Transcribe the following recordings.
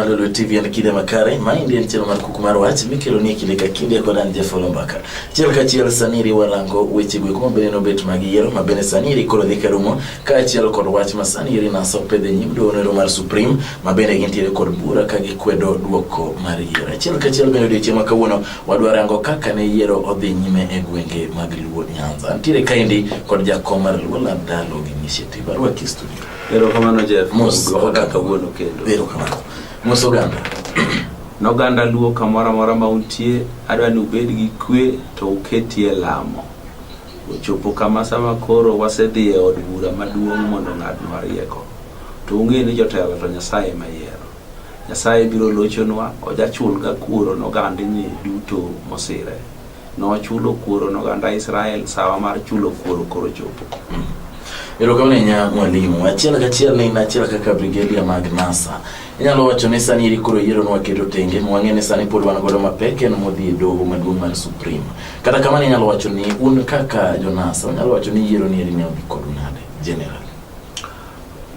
Lolwe TV en kinde makare. Maendi en chenro mar kuku mar wach mikelo ni e kinde ka kinde kod an Jeff Olombaka. Achiel kachiel sani eri warango weche go eko mabende nobet mag yiero ma bende sani eri koro dhi karumo kaachiel kod wach ma sani eri NASA opedho e nyim doho nero mar Supreme ma bende gintiere kod bura ka gikwedo duoko mar yiero. Achiel kachiel bende odiochieng' ma kawuono wadwa rango kaka ne yiero odhi nyime e gwenge mag Luo Nyanza. Antiere kaendi kod jakom mar Luo Land Dialogue Initiative. Arwaki e studio. Erokamano Jeff. Mos Duoka kawuono kendo. Erokamano. Mos oganda. Noganda Luo kamoro amora ma untie, adwa ni ubed gi kwe to uketie lamo. Ochopo kama sama koro wasedhi e od bura maduong' mondo ong'adnwa rieko. To ung'e ni jotelo to Nyasaye ema yiero. Nyasaye biro lochonwa, ojachulga kuoro nogandni duto mosire. Nochulo kuoro noganda Israel, sawa mar chulo kuoro koro chopo. Erokamano ahinya mwalimu. Achiel kachiel ne in achiel kaka brigedia mag NASA. Inyalo wacho ni sani eri koro yiero nwaketo tenge, wang'e ni sani pod wan godo mapek en modhi e doho maduong' mar Supreme. Kata kamano inyalo wacho ni un kaka jo NASA, unyalo wacho ni yiero ni eri ne odhi kodu nade general?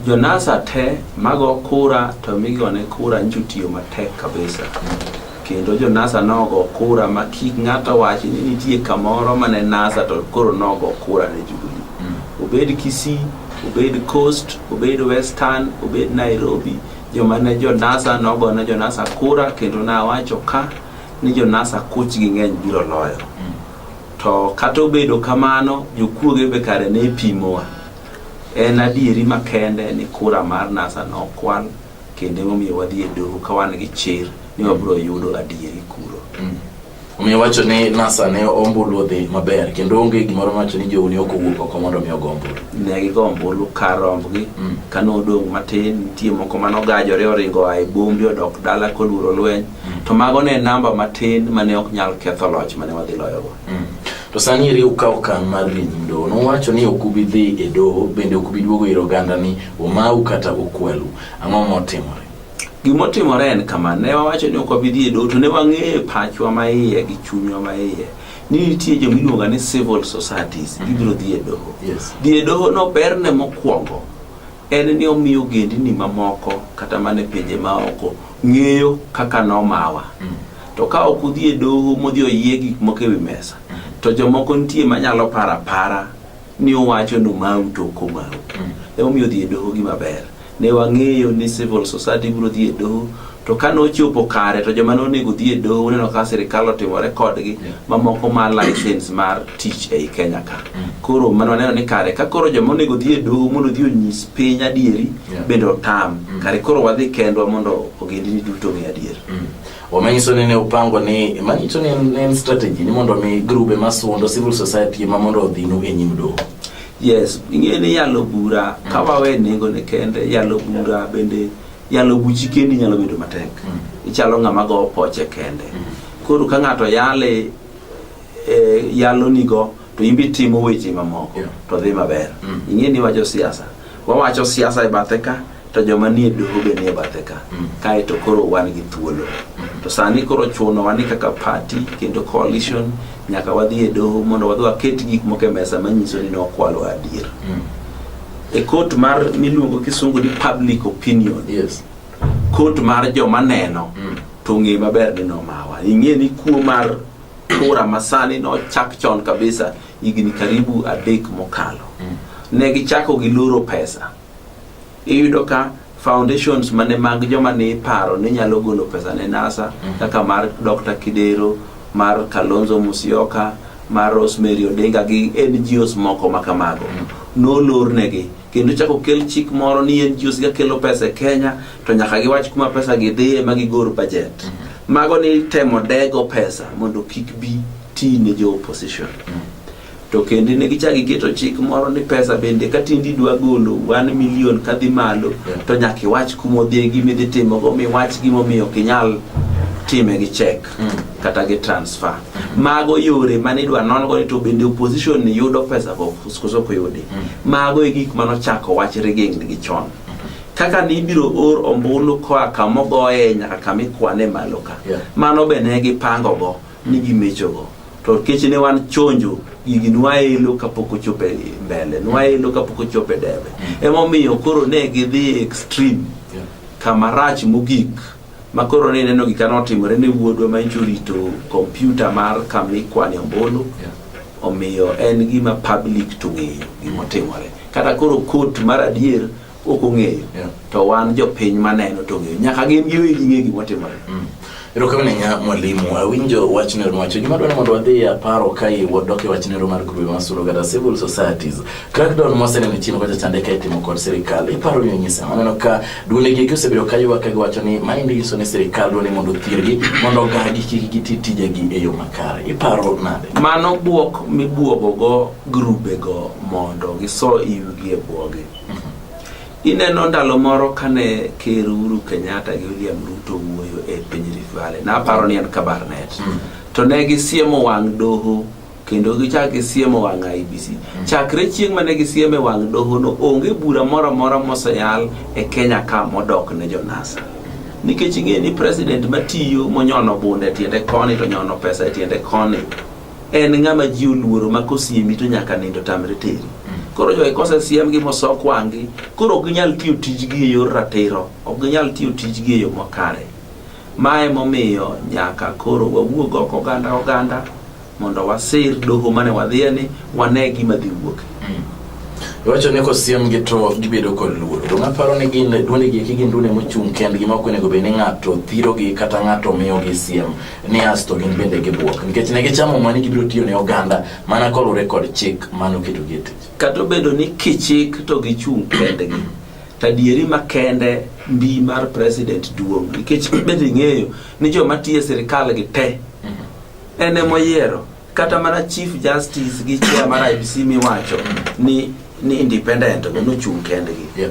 Jonasa te mago kura to migone kura nyicho tiyo matek kabisa. Kendo jonasa nogo kura ma kik ng'ato wachi ni nitie kamoro mane NASA to koro nogo kura ne Jubilee. Obed Kisii, obed Coast, obed Western, obed Nairobi, joma ne jonasa nogone jonasa kura kendo nawacho ka ni jonasa kuchgi ng'eny biro loyo. To kata obedo kamano, jokuoge be kare ne pimowa. En adieri makende ni kura mar NASA nokwal kendo emomiyo wadhi e doho ka wan gi chir ni wabiro yudo adieri kuro. Omiyo wacho ni NASA ne ombulu odhi maber kendo onge gimoro mawacho ni jou ne ok owuok oko mondo mi ogo ombulu. Ne gigo ombulu kar rombgi kane odong' matin nitie moko manogajore oringo oa e bombe odok dala koluoro lweny to mago ne namba matin mane ok nyal ketho loch mane wadhi loyogo. To sani eri ukawo okang' mar dhi e nyim doho. Nuwacho ni ok ubi dhi e doho, bende ok ubi duogo ir oganda ni omau kata okwalu. Ang'o motimore? Gimotimore en kama, ne wawacho ni ok wabi dhi e doho to ne wang'eyo e pachwa maiye gi chunywa maiye ni nitie joma iluongo ni civil societies gibiro dhi e doho. Dhi e doho no berne mokwongo en ni omiyo ogendini mamoko kata mana e pinje maoko ng'eyo kaka nomawa. To ka ok udhi e doho modhi oyie gik moko e wi mesa, to jomoko nitie manyalo paro apara ni uwacho ni omau to ok omau. Emomiyo dhi e doho gima ber. Ne wang'eyo ni civil society biro dhi e doho, to ka nochopo kare to joma nonego dhi e doho uneno ka sirikal otimore kodgi mamoko ma license mar tich ei Kenya ka. Koro mano waneno ni kare ka koro joma onego dhi e doho mondo odhi onyis piny adieri bende otam. Kare koro wadhi kendwa mondo ogendini duto ong'e adier. Omanyiso ni ne upango ni manyiso ni en, en strategy ni mondo mi grube masundo civil society ma mondo odhinu e nyim doho. Yes, ing'e ni yalo bura ka wawe nengo ne kende, yalo bura bende yalo buchi kendi nyalo bedo matek. Ichalo ng'ama go poche kende. Koro ka ng'ato yale e, yalo nigo to in be itimo weche mamoko to dhi maber. Ing'e ni wacho siasa. Wawacho siasa e bathe ka to joma nie doho be nie bathe ka. Kae to koro wan gi thuolo. To sani koro chunowa ni kaka party kendo coalition nyaka wadhi e doho mondo wadhi waket gik moko e mesa manyiso ni nokwalwa adier. E court mar miluongo kisungu ni public opinion. Court mar joma neno to ng'e maber ni nomawa. Ing'e ni kuo mar kura masani nochak chon kabisa higni karibu 3 mokalo. Ne gichako giloro pesa. Iyudo ka foundations mane mag joma ne iparo ni nyalo golo pesa ne NASA kaka mar Dr. Kidero, mar Kalonzo Musyoka, mar Rosemary Odinga gi NGOs moko ma kamago. Nolornegi kendo chako kel chik moro ni NGOs ga kelo pesa e Kenya to nyaka giwach kuma pesa gi dhiye ma gigor budget. Mago ni temo dego pesa mondo kik bi ti ne jo opposition. To kendo ne gichako giketo chik moro ni pesa bende ka tindi dwa golo 1 million kadhi malo to nyaka iwach kuma odhiye gima idhi timogo miwach gimomiyo ok inyal time gi check kata gi transfer. Mago yore mane idwa non go ni to bende opposition ni yudo pesa go koso ok oyudi. Mago e gik manochako wach rigging gi chon. Kaka ni ibiro or ombulu koa kama ogoye nyaka kama ikwane malo ka. Mano be ne gipango go ni gimechogo. To nikech ne wan chonjo, gigi nwaelo kapok ochopo e mbele, nwaelo kapok ochopo e debe. Emomiyo koro ne gidhi extreme, kama rach mogik Ma koro ni neno gika notimore ne wuodwa ma nyocha orito kompyuta mar kama ikwane ombulu. Omiyo en gima public to ng'eyo gimotimore. Kata koro court mar adier ok ong'eyo. To wan jopiny maneno to ong'eyo. Nyaka gin giwegi ng'e gimotimore. Erokamano ahinya mwalimu. Awinjo wachno ero wacho. Gima dwaro ni mondo wadhi aparo kae wadok e wachno ero mar grube masulo kata civil societies. Crackdown mwaseneno chien kocha chande ka itimo kod sirikal. Iparo ni onyisa. Aneno ka duonde gi osebedo ka ywak ka giwacho ni maendi nyiso ni sirikal dwaro ni mondo othirgi mondo ogagi kik giti tijegi e yo makare. Iparo nade? Mano buok mibuogogo grubego mondo giso iwgi e bwogi. Ineno ndalo moro kane Ker Uhuru Kenyatta gi William Ruto wuoyo e piny Rift Valley, naparo ni en Kabarnet. To ne gisiemo wang' doho kendo gichak gisiemo wang' IEBC. Chakre chieng' mane gisiemo e wang' doho no, onge bura moro amora moseyal e Kenya ka modok ne jo-NASA. Nikech ing'e ni president matiyo monyono bunde e tiende koni to nyono pesa e tiende koni en ng'ama ji oluoro ma kosiemi to nyaka nindo tamre teri. Koro jogi kosesiem gi mosok wang'gi, koro ok ginyal tiyo tijgi e yor ratiro, ok ginyal tiyo tijgi e yo makare. Mae momiyo nyaka koro wawuog oko oganda oganda mondo wasir doho mane wadhiye ni wane gima dhi wuok. Iwacho ni kosiemgi to gibedo kod luoro. Donge aparo ni gin duonde gi eki gin duonde mochung' kendgi ma ok onego bed ni ng'ato thirogi kata ng'ato miyogi siem ni asto gin bende gibuok. Nikech ne gichamo mwa ni gibiro tiyo ne oganda mana koluwore kod chik mane oketogi e tich. Kata obedo ni kichik to gichung' kendgi, to adieri makende mbi mar president duong' nikech bende ing'eyo ni joma tiyo e sirikal gi te en emoyiero kata mana chief justice gi chair mar IEBC miwacho ni ni independent go nochung' kendgi.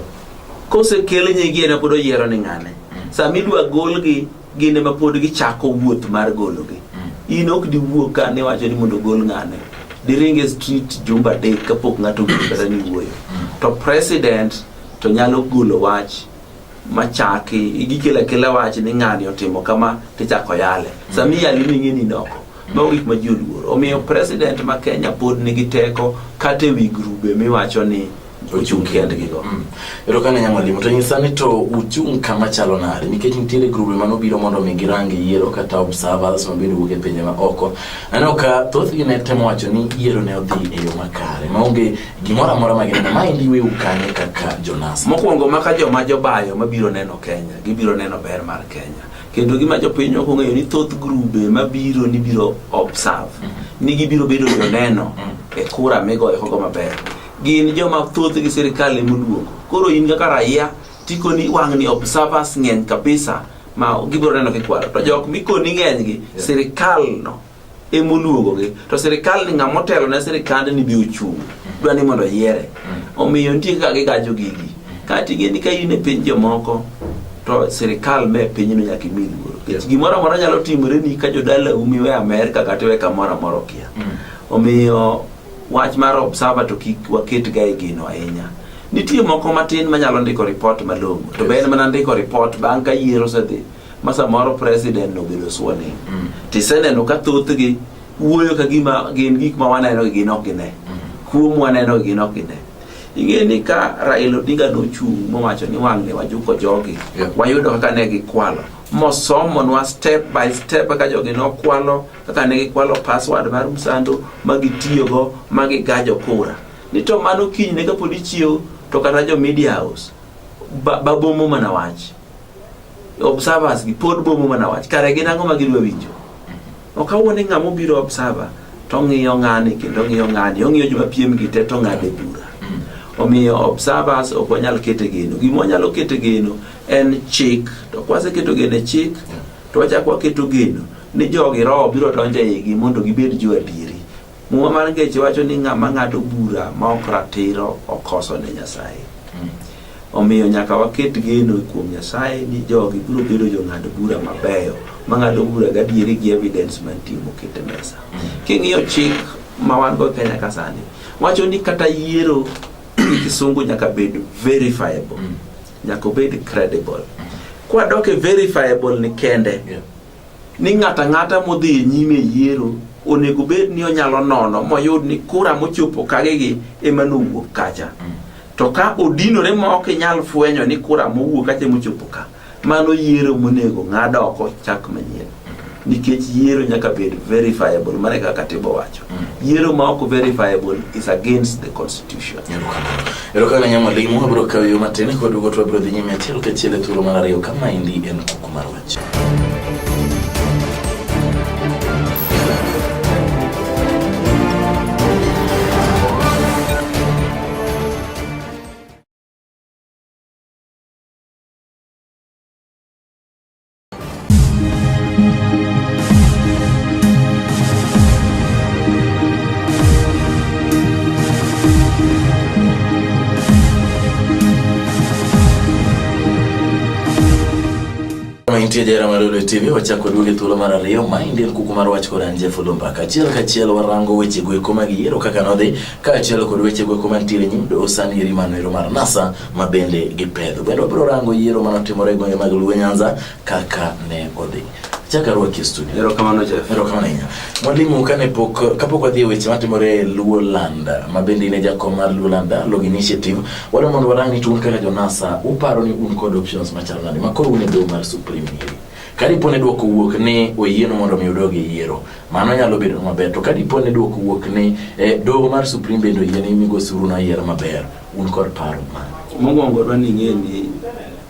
Kosekel nyigi en pod oyiero ni ng'ane. Sama idwa golgi gin ema pod gichako wuoth mar gologi. In ok diwuo ka ne wacho ni mondo ogol ng'ane. Diring e street jumba adek kapok ng'ato owinjo kata ni wuoyo. To president to nyalo golo wach machaki gikelo akela wach ni ng'ani otimo kama tichako yale. Sama iyale ni ing'e ni in oko. Mago gik ma ji oluoro. Omiyo president ma Kenya pod nigi teko kata e wi grube miwacho ni ochung' kendgi go. Erokamano ahinya mwalimu. To nyisa ni to uchung' kama chalo nade? Nikech nitiere grube manobiro mondo mi girang yiero kata observers ma bende wuok e pinje ma oko. Aneno ka thothgi ne temo wacho ni yiero ne odhi e yo makare maonge gimoro amora ma gineno. Maendi weu kanye kaka jonasa? Mokwongo maka joma jobayo mabiro neno Kenya, gibiro neno ber mar Kenya. Kendo gima jopiny ok ong'eyo ni thoth grube mabiro ni biro observe, ni gibiro bedo joneno e kura migoyo kogo maber. Gin joma thothgi sirikal ema oluongo. Koro in kaka raia tikoni wang'ni observers ng'eny kabisa ma gibiro neno kikwalo. To jok mikoni ng'enygi, sirikal no ema oluongogi. To sirikal ni ng'ama otelo ne sirikand ni be ochung'. Dwa ni mondo oyiere. Omiyo nitie kaka gigajo gigi. Kata ing'e ni ka in e piny jomoko to sirikal me pinyno nyaka imi luor. Nikech gimoro amora nyalo timore ni ka jodalau miwe Amerka kata iwe kamoro amora okia. Omiyo wach mar observer to kik waket ga e geno ahinya. Nitie moko matin manyalo ndiko report malong'o. To be en mana ndiko report bang' ka yiero osedhi ma samoro president no obedo sworn in. Tiseneno ka thothgi wuoyo ka gima gin gik ma waneno gi gin ok gine. Kuo mwaneno gi gin ok gine. Ing'e ni ka Raila Odinga nochung' mowacho ni wang'ni wajuko jogi, wayudo kaka ne gikwalo. Mosomonwa step by step kaka jogi nokwalo, kaka ne gikwalo password mar Msando ma gitiyogo ma gigajo kura. Ni to mano kinyne kapod ichiew to kata jo media house babomo mana wach. Observers gi pod bomo mana wach. Kare gin ang'o ma gidwa winjo? Ok awuo ni ng'ama obiro observer to ng'iyo ng'ani kendo ng'iyo ng'ani, ong'iyo joma piem gi te to ng'ade bura. Omiyo observers ok wanyal kete geno. Gima wanyalo kete geno en chik. To kwaseketo geno e chik, to wachako waketo geno ni jogi roho biro donjo e igi mondo gibed jo adieri. Muma mar Ngeche wacho ni ng'ama ng'ado bura ma ok ratiro okoso ne Nyasaye. Omiyo nyaka waket geno kuom Nyasaye ni jogi biro bedo jong'ad bura mabeyo mang'ado bura gadieri gi evidence mantie moket e mesa. King'iyo chik ma wan go e Kenya ka sani, wacho ni kata yiero gi kisungu nyaka bed verifiable, nyaka obed credible. Kwadok e verifiable ni kende, ni ng'ato ang'ata modhi e nyime e yiero onego bed ni onyalo nono moyud ni kura mochopo kagegi ema nowuok kacha. To ka odinore ma ok inyal fwenyo ni kura mowuok kacha mochopo ka, Mano yiero monego ng'ad oko chak manyien. Nikech yiero nyaka bed verifiable, mano e kaka katiba owacho. Yiero ma ok verifiable is against the constitution. Erokamano. Erokamano ahinya mwalimu, wabiro kawo yo matin kod to wabiro dhi nyime achiel kachiel e thuolo mar ariyo ka maendi en kuku mar wach. Intie jahera mar Lolwe TV, wachako duogo e thuolo mar ariyo. Maendi en kuku mar wach kod an Jeff Olumbaka. Achiel kachiel warango weche goeko mag yiero kaka nodhi, kaachiel kod weche goeko mantiere nyim doho sani eri mano ero mar NASA ma bende gipedho. Bende wabiro rango yiero manotimore e gwenge mag Luo Nyanza kaka ne odhi. Chak arwaki e studio. Erokamano Jeff. Erokamano ahinya. Mwalimu, kane pok kapok wadhi e weche matimore e Luo Land, ma bende in e jakom mar Luo Land Dialogue Initiative, wadwa mondo warang ni to un kaka jo-NASA, uparo ni un kod options machalo nade ma koro un e doho mar Supreme eri. Ka dipo ni dwoko wuok ni oyienu mondo mi udog e yiero, mano nyalo bedo maber. To ka dipo ni dwoko wuok ni doho mar Supreme bende oyie ni migosi Uhuru noyier maber, un kod paro mane? Mokwongo dwa ni ing'e ni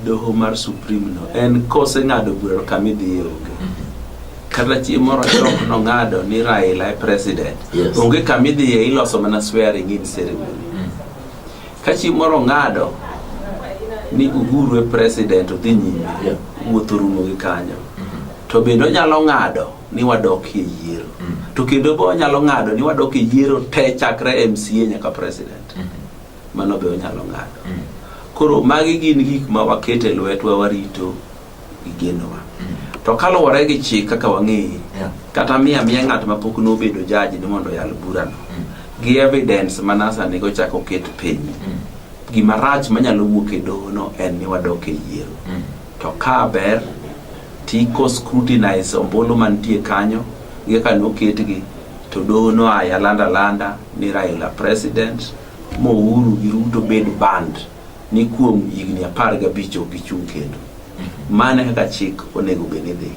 doho mar Supreme no en koseng'ado bura to kama idhiye onge. Kata chieng' moro chok nong'ado ni Raila e president. Yes. Onge kama idhiye iloso mana swearing in ceremony. Ka chieng' moro ong'ado ni Uhuru e president odhi nyime, Yeah. wuoth orumo gi kanyo. To bende onyalo ng'ado ni wadok e yiero. To kendo be onyalo ng'ado ni wadok e yiero te chakre MCA nyaka president. Mano be onyalo ng'ado. Koro magi gin gik ma waketo e lwetwa warito gi genowa. To kaluwore gi chik kaka wang'eye, Yeah. kata miya miya ng'at ma pok nobedo judge ni mondo oyal burano, gi evidence ma NASA nigo chako ket piny, gima rach manyalo wuok e dohono en ni wadok e yiero. To ka ber tiko scrutinize ombulu mantie kanyo gi kaka noketgi, to doho no aya landa landa ni Raila president mo Uhuru gi Ruto bed banned ni kuom higni 15 ok gichung' kendo. Mano e kaka chik onego bed ni dhi.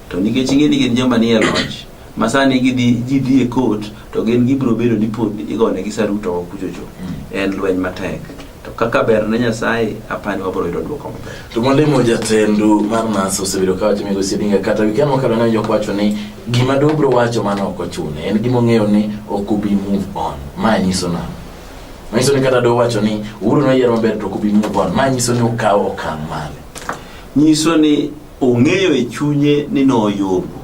To nikech ing'e ni gin joma nie loch, ma sani gidhi ji dhi e court to gin gibiro bedo ni pod igonegi sarut oko kuchocho. En lweny matek. To kaka ber ne Nyasaye, apani wabiro yudo dwoko maber. To mwalimu jatendu mar NASA osebedo ka wacho migosi Odinga kata weekend mokalo ne jok wacho ni gima dobro wacho mano ok ochune en gima ong'eyo ni ok obi move on. Ma nyiso nang'o? Manyiso ni kata do wacho ni Uhuru noyier maber to ok obi move on. Ma nyiso ni okawo okang' mane? Nyiso ni ong'eyo e chunye ni noyombo.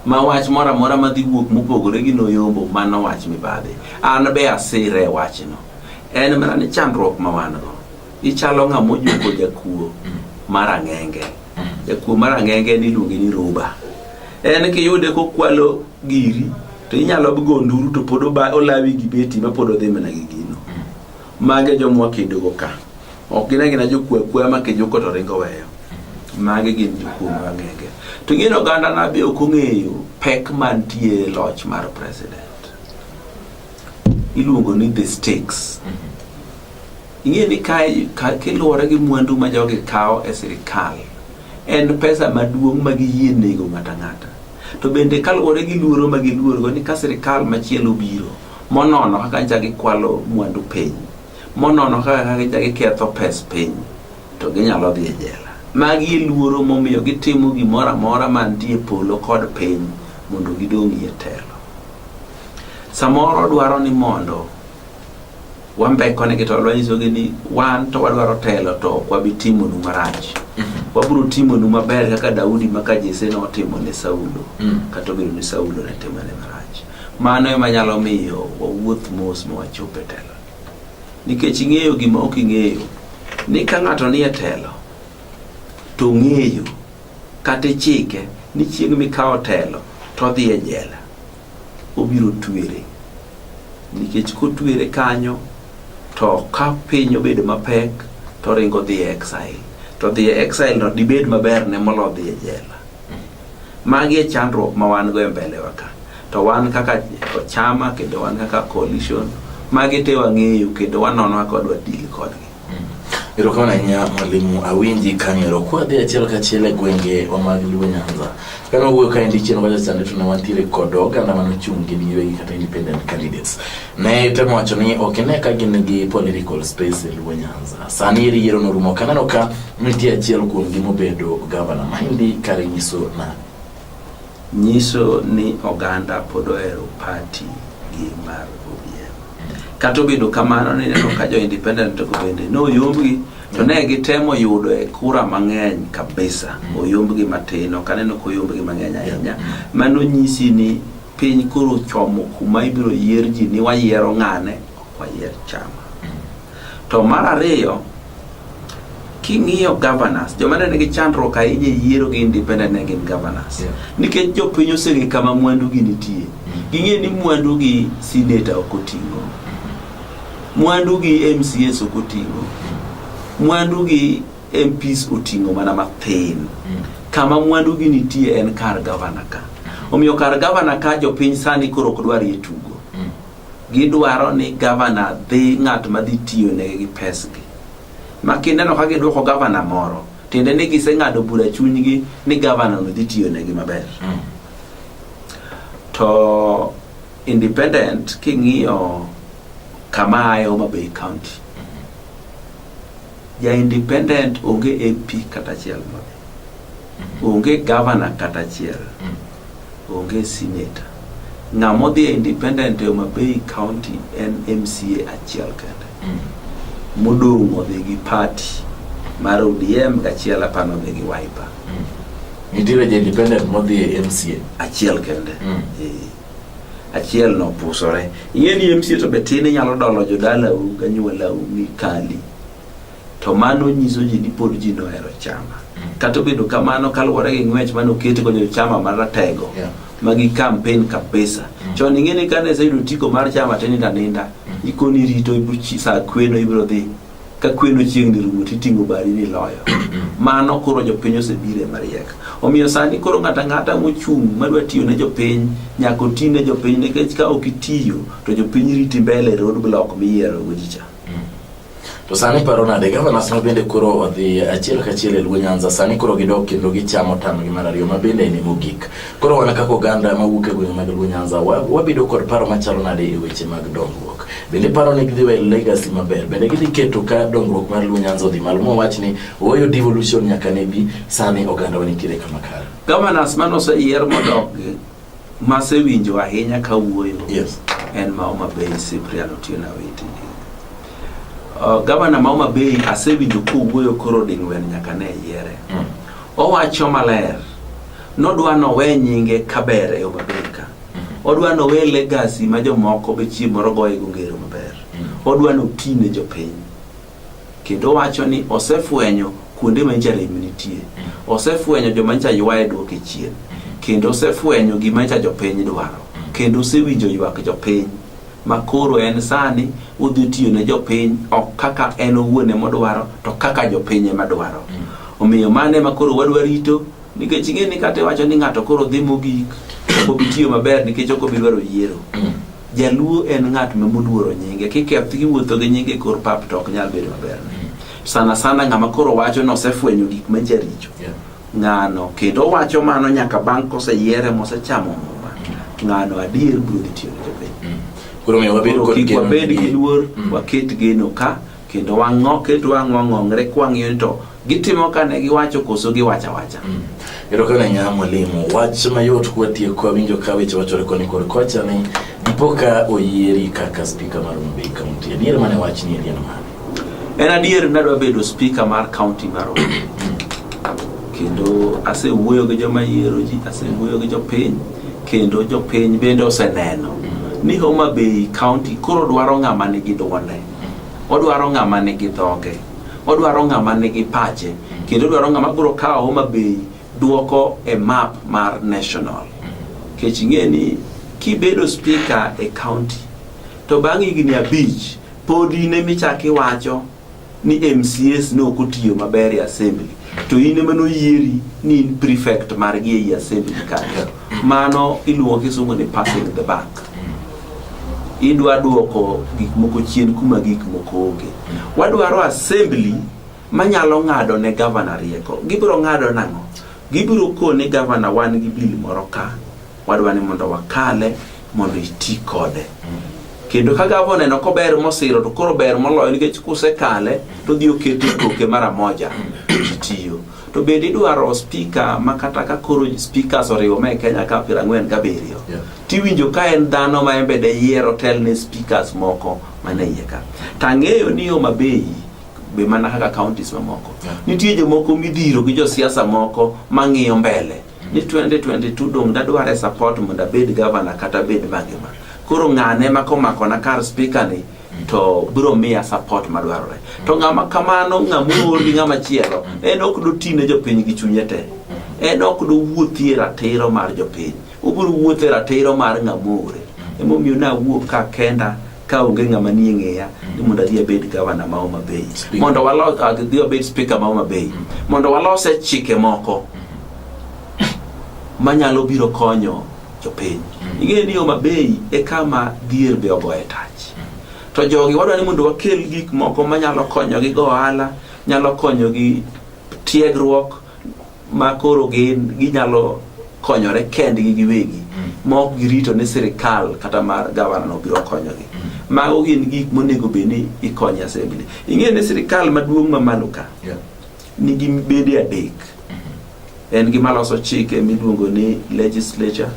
Ma wach moro amora madhi wuok mopogore gi noyombo mano wach mibadhi. An be asire e wachno. En mana ni chandruok ma wan go. Ichalo ng'ama ojuko jakuo mar ang'enge. Jakuo mar ang'enge en iluonge ni roba. En kiyude kokwalo giri to inyalo go nduru to pod olawi gi beti ma pod odhi mana gi gino. Mage joma wakedo go ka. Ok gin agina jokuo akua ma kijuko to ringo weyo. Magi gin jokuo mag ang'enge. To ing'e ni oganda na be ok ong'eyo pek mantie e loch mar president. Iluongo ni the stakes. Ing'e ni kae kiluwore gi mwandu ma jogi kawo e sirikal, en pesa maduong' ma giyie nego ng'ato ang'ata. To bende kaluwore gi luoro ma giluorgo ni ka sirikal machielo obiro monono kaka nyicha gikwalo mwandu piny, monono kaka nyicha giketho pes piny, to ginyalo dhi e jela. Magi e luoro momiyo gitimo gimoro amora mantie polo kod piny mondo gidong'ie telo. Samoro dwaro ni mondo wambekonegi to wanyisogi ni wan to wadwaro telo to ok wabi timonu marach. Wabiro timonu maber kaka Daudi ma ka Jesse notimo ne Saulo, kata obedo ni Saulo ne timone marach. Mano ema nyalo miyo wawuoth mos ma wachop e telo. Nikech ing'eyo gima ok ing'eyo, ni ka ng'ato nie telo, to ong'eyo kata ichike ni chieng' mikawo telo to odhi e jela, obiro twere. Nikech kotwere kanyo, to ka piny obedo mapek, to oringo dhi e exile. To dhi e exile no dibed maber ne molo dhi e jela. Magi e chandruok ma wan go e mbele wa ka. To wan kaka chama kendo wan kaka coalition, magi te wang'eyo kendo wanono kaka wadwa deal kodgi. Erokamano ahinya mwalimu, awinji kanyo. Kwadhi achiel kachiel e gwenge wa mag Luo Nyanza. Kane wawuoyo kaendi chien kocha chande to ne wantiere kod oganda mane ochung' gin giwegi kata independent candidates. Ne temo wacho ni ok ine ka gin gi political space e Luo Nyanza. Sani eri yiero norumo kaneno ka nitie achiel kuom gi mobedo gavana. Maendi kare nyiso nang'o? Nyiso ni oganda pod ohero party gi mar ODM. Kata obedo kamano ni ineno ka jo independent go bende noyombgi to ne gitemo yudo e kura mang'eny kabisa. Oyombgi matin, ok aneno koyombgi mang'eny ahinya. Mano nyisi ni piny koro chomo kuma ibiro yier ji ni wayiero ng'ane, ok wayier chama. To mar ariyo, king'iyo governors, joma ne nigi chandruok ahinya e yiero gi independent ne gin governors. Nikech jopiny oseng'e kama mwandu gi nitie. Ging'e ni mwandu gi senator ok oting'o. Mwandu gi MCAs ok oting'o. Mwandu gi MPs oting'o mana mathin. Kama mwandu gi nitie en kar governor ka. Omiyo kar governor ka jopiny sani koro ok dwarie tugo. Gidwaro ni governor dhi ng'at madhi tiyo negi gi pesgi. Ma kineno ka giduoko governor moro, tiende ni giseng'ado bura chunygi ni governor no dhi tiyo negi maber. To independent king'iyo kama aye Homa Bay County, ja independent onge MP kata achiel modhi. Onge governor kata achiel. Onge senator. Ng'ama odhi e independent e Homa Bay County en MCA achiel kende. Modong' odhi gi party mar ODM gachiel apano odhi gi Wiper. Nitiere ja independent modhi e MCA. Achiel kende. Achiel no pusore. Ing'e ni MCA to be tin inyalo dolo jodalau ganyuolau mikali. To mano nyiso ji ni pod ji nohero chama. Kata obedo kamano kaluwore gi ng'wech mane oket go chama maratego ma gi campaign kabisa. Chon ing'e ni kane iseyudo otiko mar chama to inindo aninda. Ikoni rito saa kweno ibiro dhi. Ka kweno chiegni rumo titing'o badi ni iloyo. Mano koro jopiny osebiro e mariek. Omiyo sani koro ng'ato ang'ata mochung' madwa tiyo ne jopiny nyaka oti ne jopiny nikech ka ok itiyo to jopiny riti mbele e road block miyiero go ji cha. To sani paro nade governors ma bende koro odhi achiel kachiel e Luo Nyanza sani koro gidok kendo gichamo tamgi mar ariyo ma bende en mogik. Koro wan kaka oganda mawuok e gwenge mag Luo Nyanza wabedo kod paro machalo nade e weche mag dongruok. Bende paro ni gidhi weyo legacy maber. Bende gidhi keto ka dongruok mar Luo Nyanza odhi malo mowach ni ooyo devolution nyaka ne bi sani oganda wa nitiere kama kare. Governors mane oseyier modok masewinjo ahinya kawuoyo en ma Homa Bay Cyprian Otieno Awiti. Gavana ma Homa Bay asewinjo kowuoyo koro ding'wen nyaka ne yiere. Owacho maler nodwa nowe nyinge kaber e Homa Bay ka. Odwa nowe legacy ma jomoko be chieng' moro goye go ngero maber. Odwa noti ne jopiny. Kendo owacho ni osefwenyo kuonde ma nyicha rem nitie. Osefwenyo joma nyicha ywaye duoke chien. Kendo osefwenyo gima nyicha jopiny dwaro. Kendo osewinjo ywak jopiny. Ma koro en sani odhi tiyo ne jopiny ok kaka en owuon ema odwaro to kaka jopiny ema dwaro. Omiyo mano ema koro wadwa rito nikech ing'e ni kata iwacho ni ng'ato koro dhi mogik ok obi tiyo maber nikech ok obi dwaro yiero. Jaluo en ng'at ma moluoro nyinge kiketh kiwuotho gi nyinge e kor pap to ok nyal bedo maber. Sana sana ng'ama koro wacho ni osefwenyo gik ma jaricho. Ng'ano kendo owacho mano nyaka bang' koseyiere mosechamo muma. Ng'ano adier biro dhi tiyo ne jopiny. Koro omiyo wabed kod Kik geno wabed ni gi luor, waket geno ka kendo wang'o ket wang'wa ng'ongre kwang'iyo ni to gitimo ka ne giwacho koso giwacho awacha. Erokamano ahinya mwalimu. Wach mayot kwatieko awinjo ka weche wachore koni kod kocha ni dipo ka oyieri kaka spika mar Homa Bay County. Adier mane wach ni en mane? En adier nadwa bedo spika mar county mar Homa Bay. Kendo asewuoyo gi joma yiero ji, asewuoyo gi jopiny, kendo jopiny bende oseneno ni Homa Bay County koro dwaro ng'ama nigi duonde. Odwaro ng'ama nigi dhoge. Odwaro ng'ama nigi pache. Kendo odwaro ng'ama biro kawo Homa Bay duoko e map mar national. Nikech ing'e ni kibedo speaker e county to bang' higni 5 pod in ema ichako iwacho ni MCAs ne ok otiyo maber e assembly to in ema noyieri ni in prefect margi ei assembly kanyo. Mano iluongo kisungu ni passing the buck. Idwa duoko gik moko chien kuma gik moko onge. Wadwaro assembly manyalo ng'ado ne gavana rieko. Gibiro ng'ado nang'o? Gibiro kone gavana wan gi bill moro ka, wadwa ni mondo wakale mondo iti kode. Kendo ka gavana oneno kober mosiro to koro ber moloyo nikech kusekale to odhi okete koke mara moja ji tiyo. To bende idwaro speaker ma kata ka koro speakers oriwo ma e Kenya ka 47 tiwinjo ka en dhano ma en be deyier otel ne speakers moko mane iye ka. To ang'eyo ni Homa Bay be mana kaka counties mamoko. Nitie jomoko midhiro gi josiasa moko mang'iyo mbele ni 2022 dong' dadware support mondo abed governor kata abed mangima. Koro ng'ane ma komakona kar speaker ni to biro miya support madwarore. To ng'ama kamano ng'ama oor gi ng'ama chielo en ok doti ne jopiny gi chunye te. En ok dowuothi e ratiro mar jopiny. Obiro wuotho e ratiro mar ng'ama oore. Emomiyo nawuok ka kenda ka onge ng'ama nie ng'eya ni mondo adhi abed gavana ma Homa Bay. Mondo walos adhi abed speaker ma Homa Bay. Mondo walose chike moko manyalo biro konyo jopiny. Ing'eyo ni Homa Bay e kama dhier be ogoye tach. To jogi wadwa ni mondo wakel gik moko manyalo konyogi go ohala, nyalo konyogi tiegruok ma koro gin ginyalo konyore kendgi giwegi ma ok girito ni sirikal kata mar gavana no biro konyogi. Mago gin gik monego bed ni ikonyo assembly. Ing'eyo ni sirikal maduong' mamalo ka nigi bede adek. En gi maloso chike miluongo ni legislature,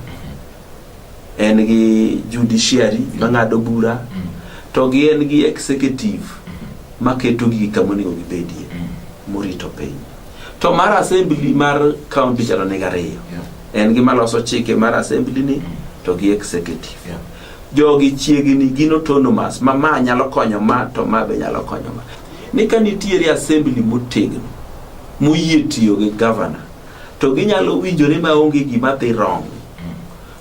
en gi judiciary mang'ado bura, to gi en gi executive maketo gigi kama onego gibedie morito piny. To mar assembly mar county chalo nigi ariyo. En gi maloso chike mar assembly ni to gi executive. Jogi chiegni gin autonomous ma ma nyalo konyo ma to ma be nyalo konyo ma. Ni ka nitiere assembly motegno moyie tiyo gi governor to ginyalo winjore maonge gima dhi wrong.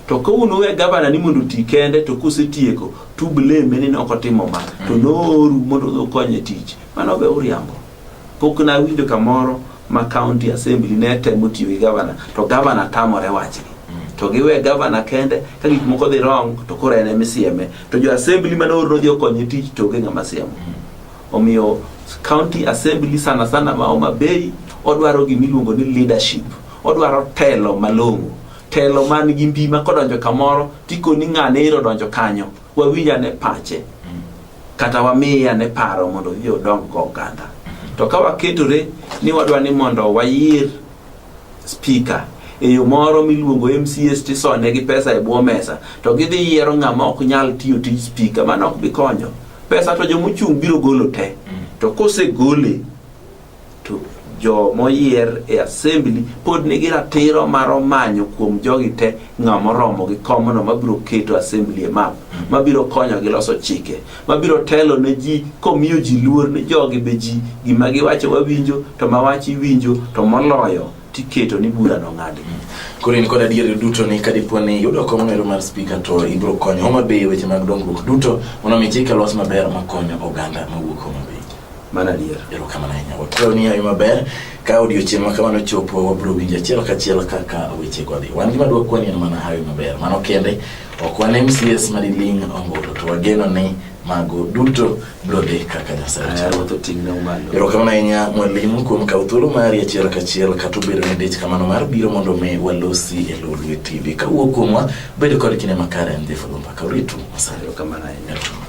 To ka un uwe governor ni mondo oti kende to kusetieko to blame ni nok otimo ma to nooru mondo ukony e tich. Mano be uriambo. Pok nawinjo kamoro ma county assembly ne temo tiyo gi governor to governor tamore wachgi. To giwe governor kende ka gik moko dhi wrong to koro en emisieme. To jo assembly mane oor nodhi okonye tich to onge ng'ama siemo. Omiyo county assembly sana sana ma Homa Bay odwaro gimiluongo ni leadership. Odwaro telo malong'o. Telo man gi mbi ma kodonjo kamoro tikoni ng'ane ero odonjo kanyo. Wawinj ane pache. Kata wamiye ane paro mondo odhi odong go oganda. To ka waketore ni wadwa ni mondo wayier speaker e yo moro miluongo MCAs tisone gi pesa e bwo mesa to gidhi yiero ng'ama ok nyal tiyo tij speaker mano ok bi konyo. Pesa to jomochung' biro golo te. To kosegole to jomoyier e assembly pod nigi ratiro mar manyo kuom jogi te ng'ama oromo gi komno mabiro keto assembly e map, mabiro konyogi loso chike, mabiro telo ne ji komiyo ji luor ni jogi be ji gima giwacho wawinjo to mawacho iwinjo to moloyo tiketo ni bura no ng'adi. Koro in kod adier duto ni kadipo ni yudo kom noero mar speaker to ibiro konyo Homa Bay e weche mag dongruok duto mondo mi chike los maber makonyo oganda mawuok Homa Bay. Mano adier. Erokamano ahinya. Wakwayo ni hawi maber ka odiochieng' ma kamano chopo wabiro winjo achiel kachiel kaka wechego dhi. Wan gima dwa kwani en mana hawi maber. Mano kende ok wan MCS madiling' ombulo to wageno ni mago duto biro dhi kaka Nyasaye Aya, ochano. Ruoth oting'na malo. Erokamano ahinya mwalimu kuom kawo thuolo mari achiel kachiel kata obedo ni dich kamano mar biro mondo mi walosi e Lolwe TV. Kawuok kuomwa, bed kod kinde makare en dhi fadho mbaka. Oritu masani. Erokamano ahinya. Erokamano.